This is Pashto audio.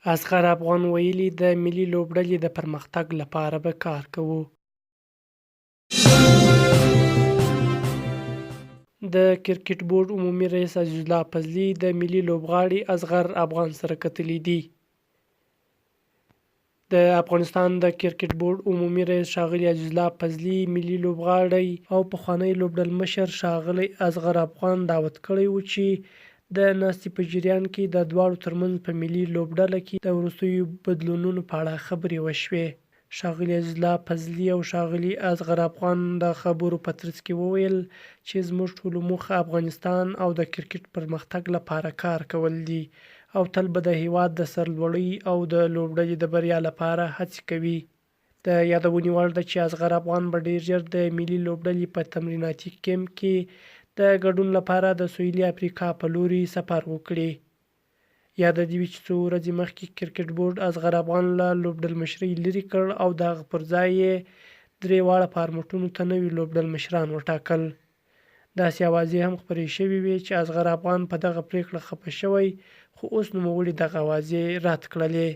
اصغر افغان ویلي، د ملي لوبډلې د پرمختګ لپاره به کار کوو. د کرکټ بورډ عمومي رئیس عزیزالله فضلي د ملي لوبغاړي اصغر افغان سره کتلي دي. د افغانستان د کرکټ بورډ عمومي رئیس ښاغلي عزیزالله فضلي ملي لوبغاړی او پخوانی لوبډلمشر ښاغلی اصغر افغان دعوت کړی و چې د ناستې په جریان کې د دواړو ترمنځ په ملي لوبډله کې د وروستیو بدلونونو په اړه خبرې وشوې. ښاغلي عزیزالله فضلي او ښاغلي اصغر افغان د خبرو په ترڅ کې وویل چې زموږ ټولو موخه افغانستان او د کرکټ پرمختګ لپاره کار کول دي او تل به د هېواد د سرلوړۍ او د لوبډلې د بریا لپاره هڅې کوي. د یادونې وړ ده چې اصغر افغان به ډېر ژر د ملي لوبډلې په تمریناتي کمپ کې د ګډون لپاره د سویلي افریقا په لوري سفر وکړي. یاده دې وي چې څو ورځې مخکې کرکټ بورډ اصغر افغان له لوبډلمشرۍ لرې کړ او د هغه پر ځای یې درې واړه فارمټونو ته نوي لوبډلمشران وټاکل. داسې اوازې هم خپرې شوې وې چې اصغر افغان په دغه پرېکړه خپه شوی، خو اوس نوموړي دغه اوازې رد کړلې.